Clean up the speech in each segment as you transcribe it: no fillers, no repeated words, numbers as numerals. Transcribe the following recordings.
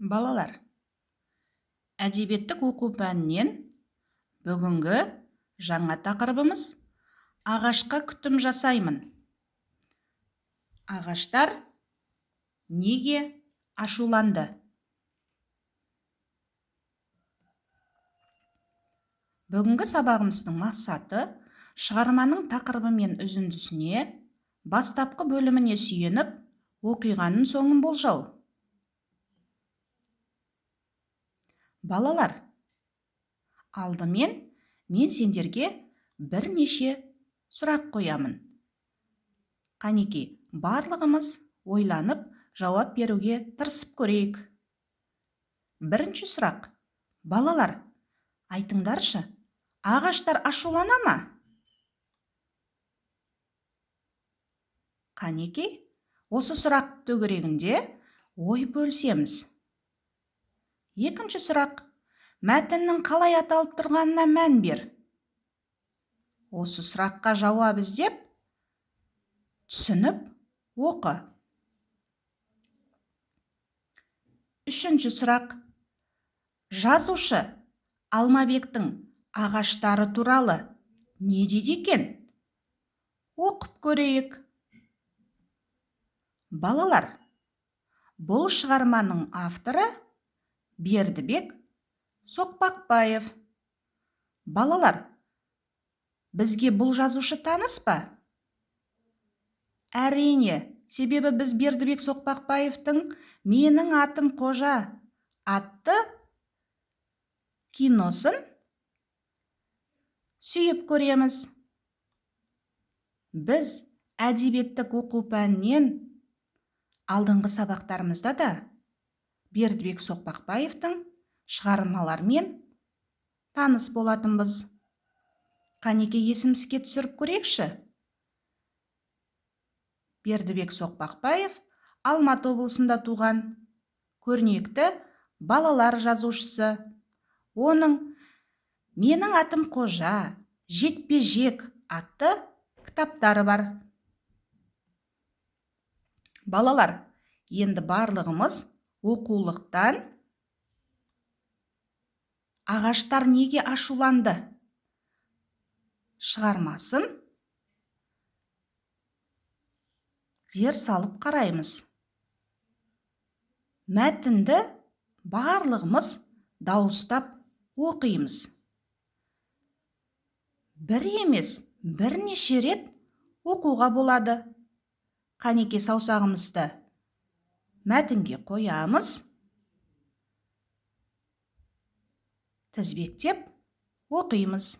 Балалар, әдебиеттік оқу пәнінен бүгінгі жаңа тақырыбымыз ағашқа күтім жасаймын. Ағаштар неге ашуланды? Бүгінгі сабағымыздың мақсаты шығарманың тақырыбы мен үзіндісіне, бастапқы бөліміне сүйеніп, оқиғаның соңын болжау. Балалар, алдымен мен сендерге бірнеше сұрақ қоямын. Қанеки, барлығымыз ойланып жауап беруге тырысып көрейік. Бірінші сұрақ. Балалар, айтыңдаршы, ағаштар ашулана ма? Қанеки, осы сұрақ төңірегінде ой бөлісеміз. Екінші сұрақ. Мәтіннің қалай аталып тұрғанына мән бер. Осы сұраққа жауап іздеп, түсініп оқы. Үшінші сұрақ. Жазушы Алмабектің ағаштары туралы не дейді екен? Оқып көрейік. Балалар, бұл шығарманың авторы Бердібек Соқпақбаев. Балалар, бізге бұл жазушы таныс па? Әрине, себебі біз Бердібек Соқпақбаевтың «Менің атым Қожа» атты киносын сүйіп көреміз. Біз әдебиеттік оқу пәнінен алдыңғы сабақтарымызда да Бердібек Соқпақбаевтың шығармаларымен таныс болатынбыз. Қанеке, есімізге түсіріп көрейікші. Бердібек Соқпақбаев Алматы облысында туған көрнекті балалар жазушысы. Оның «Менің атым Қожа», «Жекпе-жек» атты кітаптары бар. Балалар, енді барлығымыз оқулықтан «Ағаштар неге ашуланды» шығармасын зер салып қараймыз. Мәтінді барлығымыз дауыстап оқимыз. Бір емес, бірнеше рет оқуға болады. Қанеке, саусағымызды мәтінге қоямыз. Тізбектеп оқимыз.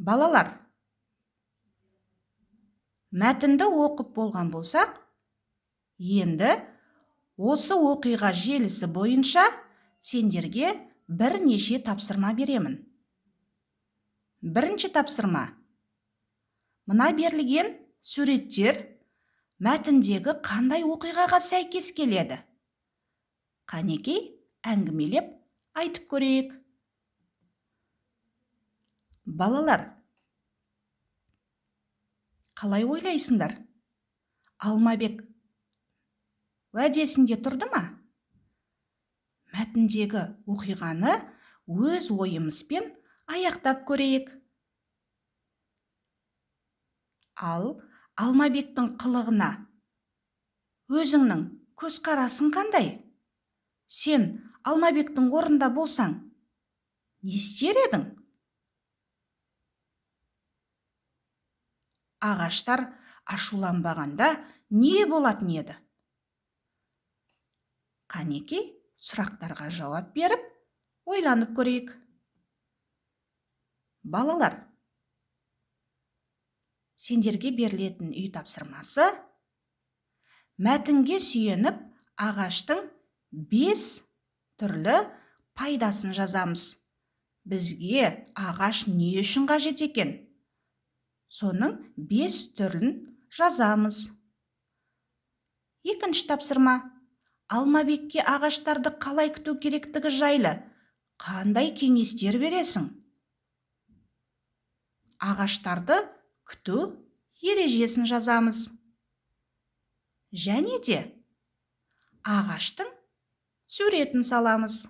Балалар, мәтінді оқып болған болсақ, енді осы оқиға желісі бойынша сендерге бірнеше тапсырма беремін. Бірінші тапсырма. Мына берілген суреттер мәтіндегі қандай оқиғаға сәйкес келеді? Қанекей, әңгімелеп айтып көрейік. Балалар, қалай ойлайсыңдар? Алмабек уәдесінде тұрды ма? Мәтіндегі оқиғаны өз ойымызбен аяқтап көрейік. Ал Алмабектің қылығына өзіңнің көзқарасың қандай? Сен Алмабектің орнында болсаң, не істер едің? Ағаштар ашуланбағанда не болатын еді? Қанеки, сұрақтарға жауап беріп, ойланып көрейік. Балалар, сендерге берілетін үй тапсырмасы мәтінге сүйеніп ағаштың 5 түрлі пайдасын жазамыз. Бізге ағаш не үшін қажет екен? Соның 5 түрін жазамыз. Екінші тапсырма. Алмабекке ағаштарды қалай күту керектігі жайлы қандай кеңестер бересің? Ағаштарды күту ережесін жазамыз. Және де ағаштың суретін саламыз.